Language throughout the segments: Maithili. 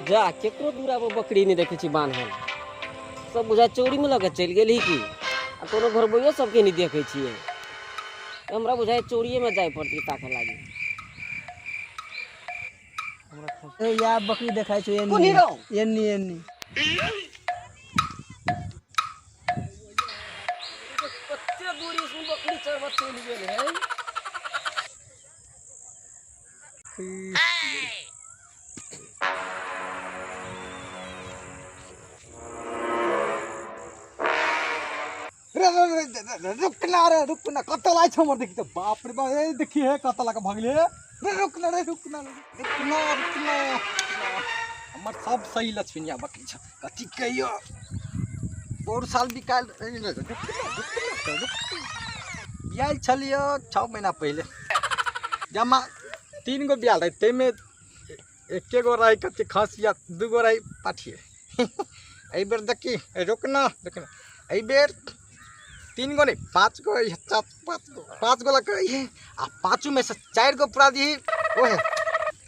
जा केकरो दूरा पर बकरी नहि देखै छी बान्हल, सब बुझा चौरीमे लऽ कऽ चलि गेल ही की? आ कोनो घरबैयो सबके नहि देखै छियै। हमरा बुझाइ चौरियेमे जाय पड़तै ताकऽ लागी। ए या बकरी देखाइ छौ। कोन एन्नी हीरो? एन्नी एन्नी। कते दूरी से बकरी चरबत चलि गेल है। रे रे रे रे, रुक ना रे, रुक ना, कतऽ लाइ छौ हमर? देखी तऽ, बाप रे बाप, ए देखी हे, कतऽ लऽ कऽ भगले। रे रुक ना रे, रुक ना, रुक ना, रुक ना। हमर सब सही लक्ष्मीनिया बकरी छ। कथी कहियो, पौर साल बिकायल। रे, रे, रुक ना, रुक ना, रुक। बियाल छलियो 6 महीना पहिले, जमा 3 गो बियाल रहे, ताहिमे एके गो रहे कथी खसिया, 2 गो रहे पाठिए। एहि बेर देखी, रुक ना, रुक ना, एहि बेर 3 गो नहीं 5 गो, 4 5 गो, 5 गो लग आ पाँचों में से 4 गो पूरा दी। ओहे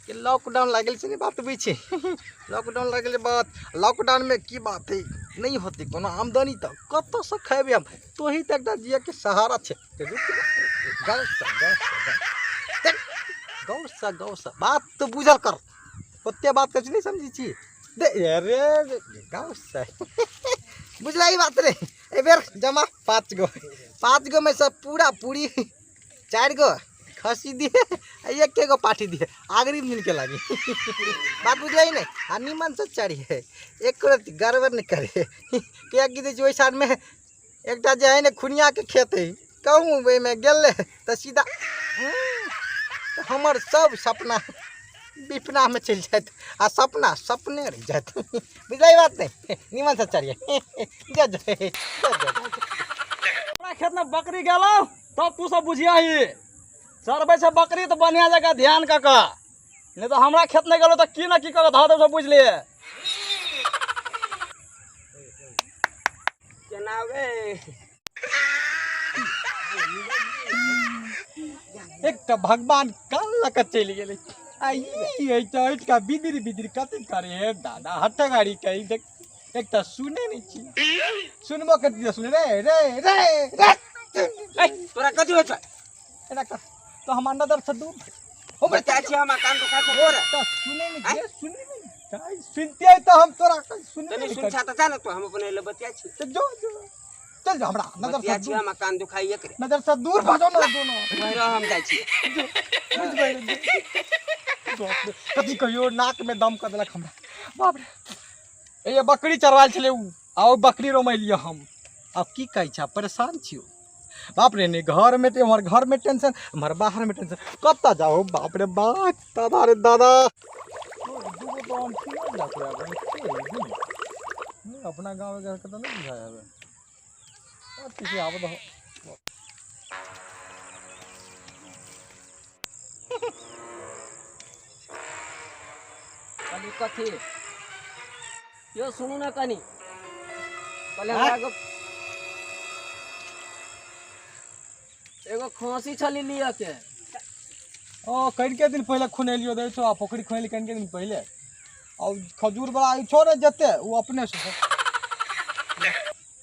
कि लॉकडाउन लागल छै, नहीं बात बुझै छी? लॉकडाउन लागल बात, लॉकडाउन में की बात है, नहीं होती कोनो आमदनी तऽ कतऽसँ खेबै हम? तोही तऽ एकटा जियके सहारा छै। रुक ना, गौरसँ गौरसँ गौरसँ गौरसँ बात तऽ बुझल कर, ओते बात कहै छी नहीं समझै छी। दे अरे गौरसँ बुझला ई बात रे। एहि बेर जमा 5 गो, 5 गो में से पूरा पूरी 4 गो खसी दिए आ 1 गो पाठी दिए, अग्रिम दिन के लागी। बात बुझलै नहीं? आ निमन से चढ़िए, एक रत्ती गड़बड़ नहीं करे। किएकि दै छै ओहि साइडमे एकटा जे है ने खुनियाके खेत है, कहूँ ओहिमे गेलै तऽ सीधा तऽ हमर सब सपना विपनामे चलि जायत आ सपना सपने रहि जायत। बुझलै बात नहीं? निमन से चढ़िए। जा जा जा जा। हमरा खेतमे बकरी गेलौ तब तू सब बुझियही। चरबै छै बकरी तऽ बढ़िआँ जकाँ ध्यान कऽ कऽ, नहि तऽ हमरा खेत नहि गेलौ तऽ की ने की कऽ कऽ धऽ देब, बुझलियै? केना गे? एकटा भगवान कान लऽ कऽ चलि गेलै। आ ई एहिटा एहिठका बिदिर बिदिर कथी करे हे दादा? हट गाड़ी कही देख, एकटा सुने नहि छी, सुनबो करती तऽ सुने। रे रे रे रे। ए, तोरा कथी होइ छौ? एना कर तो हम नजर से दूर हम बच्चा छी, हमरा कान दुखाइ छौ भोरे। तऽ सुने नहि छियै, सुने नहि चाही, सुनतियै तऽ हम तोरा सुनबे तनी नहि सुन छा तऽ जा ने तू, हम अपन एले बतिया छी। तऽ जो जो, चल जो, हमरा नजर बतिया से छी। दूर हमरा कान दुखाइ एकरे। नजर से दूर भजो ना दोनों। वही रह, हम जाइ छी। बुझबै रे। बाप रे, कथी कहियो, नाक में दम कऽ देलक हमरा। बाप रे, ए बकरी चरवायल छलै उ, आ ओ बकरी रोमैलियै हम। आब की कहै छै, परेशान छियौ। बाप रे, नहि घर में एम्हर घर में टेंशन, एम्हर बाहर में टेंशन, कतऽ जाउ? बाप रे बाप, दादा रे दादा। अपना गाँव के तऽ नहीं बुझाय हवे किसी आबत हो। कहली कथी यो? सुनू ने कनी, कहले हमरा एगो एगो खांसी छली लिअ के। ओ कनिके दिन पहिले खुनेलियो, दै छौ आ पोखरि खुनेली कनिके दिन पहिले। आ खजूर वाला ई छौ ने जते, ओ अपने से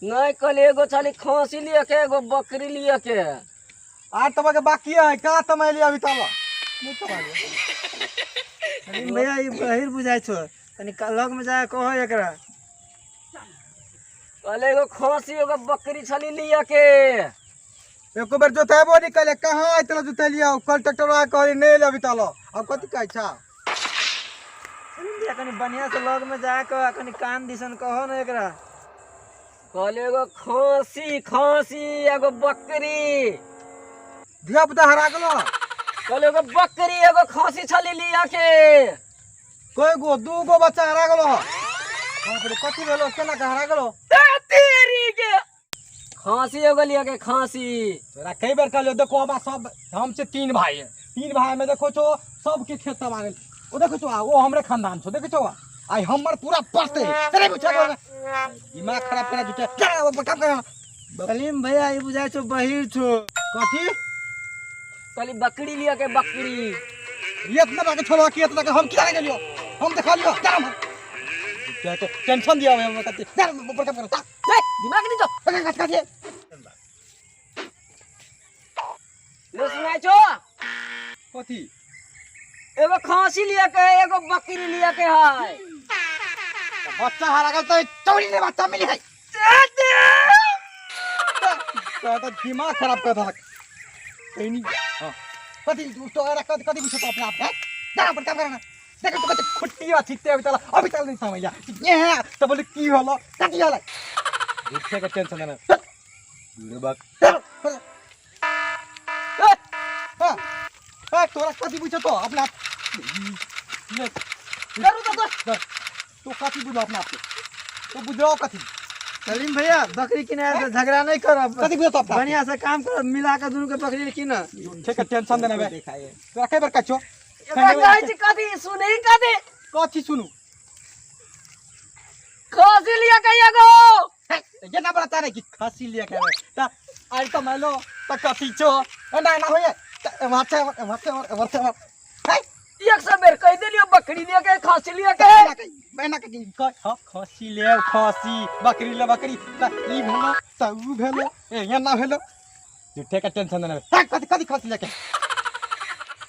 नहीं, कहली एगो छली खांसी लिअ के, एगो बकरी लिअ के। आर तब के बाकी है का? तमाइली अभी तब नहीं तमाइली। सलीम भैया, ई बहिर बुझाइ छौ, तनी लग में जा कहो एकरा। कहले एगो खांसी एगो बकरी छली लिअ के। एको बेर जोतेबो नहीं कले, कहाँ इतना जोतेलियो? कल ट्रैक्टर आ कहली नहीं अभी तलो, अब कथी कहै छा? सलीम भैया, कनी बढ़िया से लग में जा कऽ कनी कान दिसन कहो ने एकरा। कहले एगो खांसी खांसी एगो बकरी। धिया पुता हरा गेलो। कहले एगो बकरी एगो खांसी छली लिअ के। कय गो? 2 गो बच्चा हरा गेलो। बाप रे, कथी भेलो? केना के हरा गेलो? तेरी के खांसी एगो लिअ के खांसी। तोरा कई बेर कहलियो, देखो हमरा सब, हम छै 3 भाई है, 3 भाई में देखो छो सबके खेत तबाह गेल। ओ देखो छो, ओ हमरे खानदान छो, देखो छो आई हमर पूरा पड़ते तेरे पूछा के दिमाग खराब करा जुटे। चल वो काम कर। सलीम भैया, ई बुझाइ छौ बहिर छौ। कथी? कहली बकरी लिअ के, बकरी। ये इतना बाके छोड़ो कि इतना के हम क्या गेलियो, हम देखा लियो। चल हम क्या के टेंशन दिया हम कथी जा ऊपर काम कर। ए, दिमाग नहीं जो कथी ले सुनाई छो। कथी? एगो खांसी लिया के है, एगो बकरी लिया के है। बच्चा हारा गेल तो चोरी ने बच्चा मिली है। तो दिमाग खराब कर देलक। कहीं हां कथी तू तो अरे कथी कथी पूछो तो अपने आप है जा अपन काम करना। देखो तो कथी खुट्टी छिट्टे अभी तला अभी तक नहीं समझ ये है तो बोले की होलो कथी होला झूठे के टेंशन ना बुढ़े बाक। हां हां तोरा कथी पूछो तो अपने आप ले करू तो तो कथी बुझो अपने आप के तो बुझो कथी। सलीम भैया बकरी किने आयल झगड़ा नहीं करब, कथी बुझो तो अपना बढ़िया से काम कर मिला के दुनू के बकरी किन। झूठे के टेंशन देना बे देखाइए तोरा के बेर कचो एकरा कहै छी कथी सुनही कथी कथी सुनू? खांसी लिया के एगो ये ना बता रहे कि खांसी लिया के ता आई तो मालो त कथी छो ना ना होए माथे माथे माथे हे एक सौ बेर कह देलियो बकरी लिया के खांसी लिया के। मैं ना कह हां खांसी ले खांसी बकरी ले बकरी त ई भेलो त ऊ भेलो ए ये ना भेलो झूठे का टेंशन ना हे कथी कथी खांसी लेके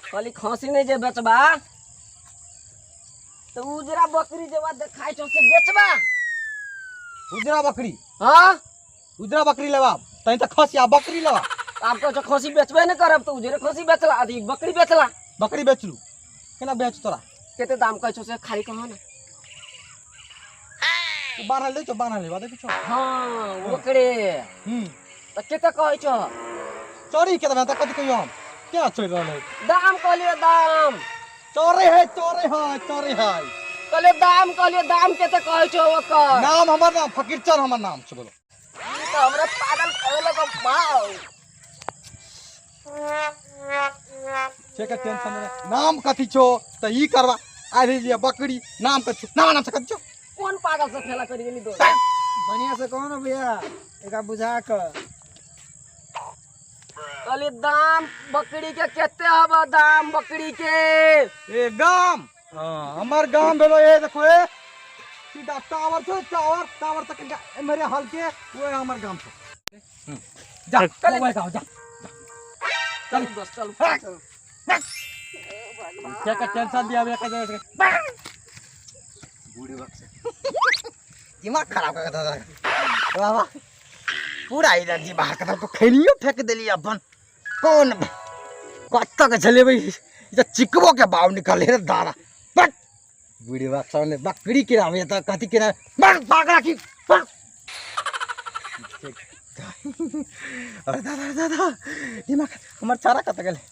खाली खांसी नहीं जे बेचबा तो उजरा बकरी जेबा देखाइ छौ से बेचबा। उजरा बकरी? हां उजरा बकरी लेबा तैं त खांसी आ बकरी लेबा। आप कहै छौ खांसी बेचबे नहीं करब तो उजरे खांसी बेचला अथी बकरी बेचला। बकरी बेचलू केना बेच तोरा? कते दाम कहै छौ से खाली कहो ना। तू बान्हल ले छौ बान्हल लेबा देखै छौ। हां ओकरे त कते कहै छौ? चोरी के त कथी कहियो हम क्या चोरी रहल है? दाम कहलियो दाम। चोरे है चोरे है चोरे है कहलियो दाम कहलियो दाम कते कहै छौ ओकर? नाम हमर नाम फकीरचंद हमर नाम छै बोलो। ई त हमरा पागल कहलक बाउ। ठीक है टेंशन नहीं नाम कथी छो त ई करबा आ लीजिए बकरी नाम कथी नाम नाम से कथी छो? कोन पागल से खेला करी गेली दोस्त? बढ़िया से कहो ना भैया एकरा बुझा के। कहली दाम बकरी के कते हबा दाम बकरी के? ए गाम हां हमर गाम भेलो ए देखो ए सीधा टावर छो टावर टावर तक मेरे हल के वो हमर गाम छो। जा मोबाइल गाँव जा चल बस चल चल। क्या का टेंशन दिया बे का बूढ़े वक्त से दिमाग खराब कर दादा वाह वाह पूरा एनर्जी बाहर कर तो खैनियो फेंक देली अपन कौन कत के झलेबै ई त चिकबो के बाव निकले रे दादा बट बूढ़े वक्त सामने बकरी के रामे त कथी के बट पागला की अरे दादा दादा दिमाग हमर चारा कत गेले रे।